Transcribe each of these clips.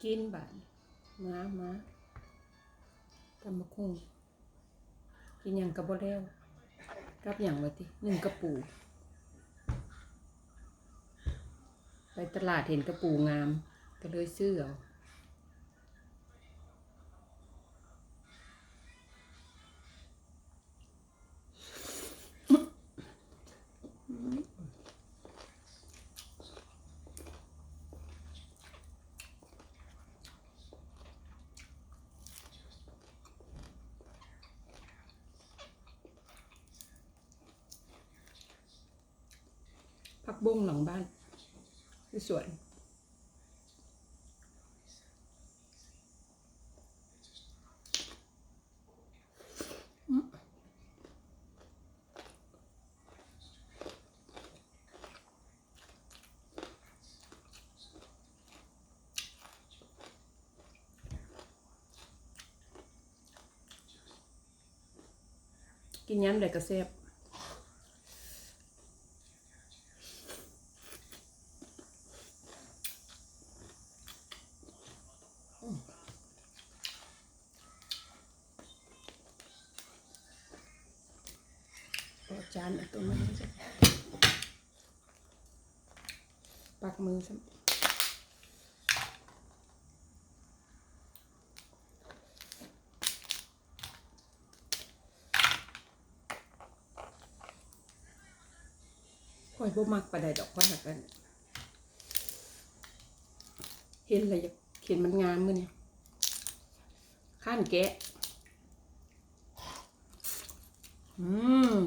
ກິນບາດ ມາ ມາ ຕຳບັກຫຸ່ງ ກິນຫຍັງກໍບໍ່ແລ້ວ ກັບຫຍັງວະຕິ ໜຶ້ງກະປູ ໄປຕະຫຼາດເຫັນກະປູງາມ ກໍເລີຍຊື້ເອົາ. ຜັກບົ້ງຫຼັງບ້ານ ຢູ່ສວນ. ກິນຍາມໃດກໍແຊບ. ເອົາຈານເອົາຕົວມາໃຫ້ ປັກມືຊ້ຳ. ຂ້ອຍບໍ່ມັກປານໃດດອກ ຂ້ອຍຫາກອັນ ເຫັນແລ້ວຢາກ ເຫັນມັນງາມມື້ນີ້ ຄ້ານແກະ. ອືມ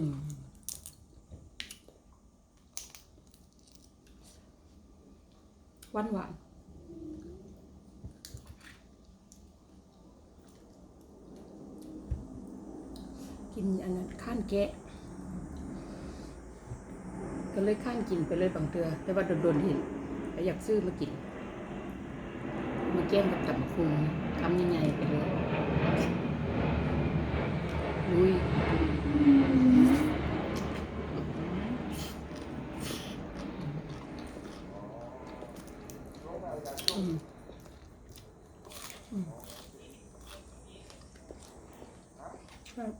ຫວານຫວານ ກິນອັນນັ້ນ ຄ້ານແກະ ກໍເລີຍຄ້ານກິນໄປເລີຍບາງເທື່ອ ແຕ່ວ່າດົນໆເຫັນ ກໍຢາກຊື້ມາກິນ ມາແກ້ມກັບຕຳບັກຫຸ່ງ ຄຳໃຫຍ່ໆໄປເລີຍ ລຸຍ. ອືມ ອືມ ແຊບ.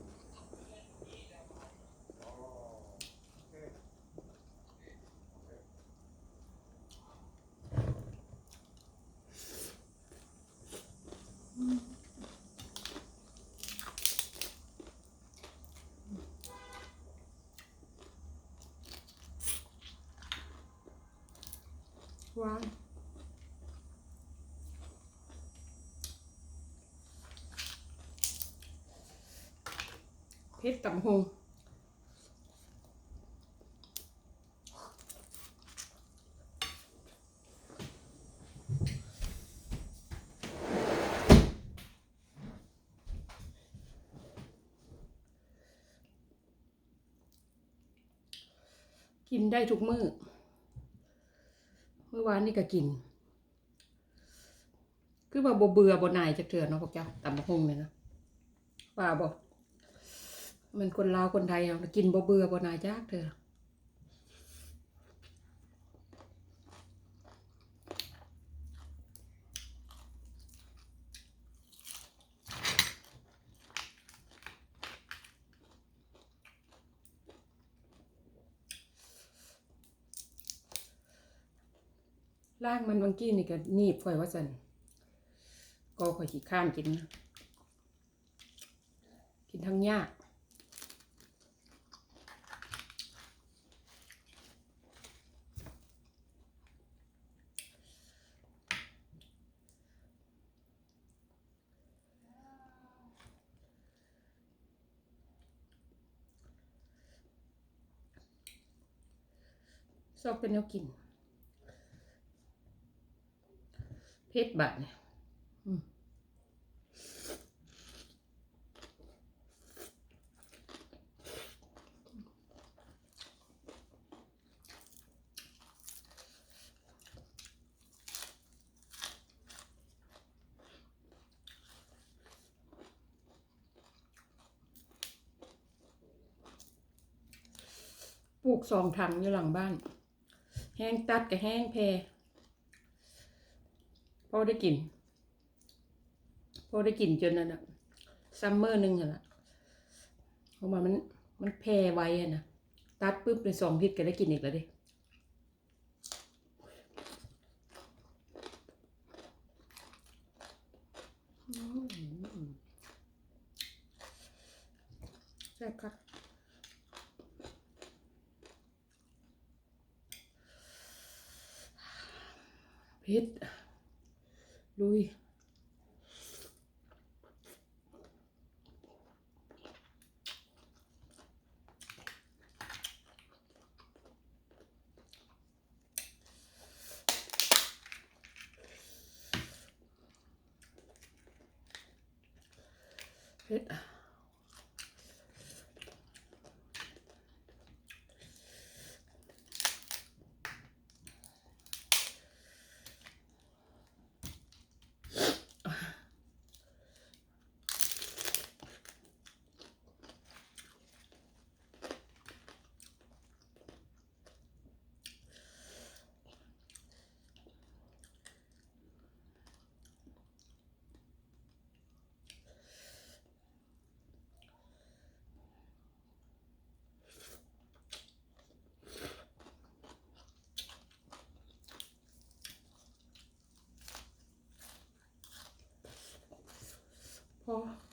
ຫວານ ເຜັດຕຳບັກຫຸ່ງ. ກິນໄດ້ທຸກມື້ ມື້ວານນີ້ກໍກິນ ຄືວ່າບໍ່ເບື່ອບໍ່ໜ່າຍຈັກເທື່ອເນາະພວກເຈົ້າ ຕຳບັກຫຸ່ງນີ້ນະ ວ່າບໍ່? ແມ່ນຄົນລາວຄົນໄທເຮົາກິນບໍ່ເບື່ອບໍ່ໜ່າຍຈັກເທື່ອ. ລ້າງມັນຫວ່າງກີ້ນີ້ກໍໜີບຂ້ອຍວ່າຊັ້ນ ກໍຂ້ອຍຂີ້ຄ້ານກິນ ກິນທັງຍາກ. ຊອກແຕ່ແນວກິນ ເຜັດບາດນີ້ ອືມ. ປູກສອງຖັງຢູ່ຫຼັງບ້ານ ແຮງຕັດກະແຮງແຜ່ ພໍໄດ້ກິນ. ພໍໄດ້ກິນຈົນນັ້ນນະ ຊຳເມີໜຶ່ງຫັ້ນລະ ເພາະວ່າມັນ ມັນແຜ່ໄວຫັ້ນນະ ຕັດປຶບ ໃນສອງທິດກໍໄດ້ກິນອີກແລ້ວເດ້. ອືມ ແຊບຄັກ ເຜັດ ລຸຍ. ເຜັດ. ພໍ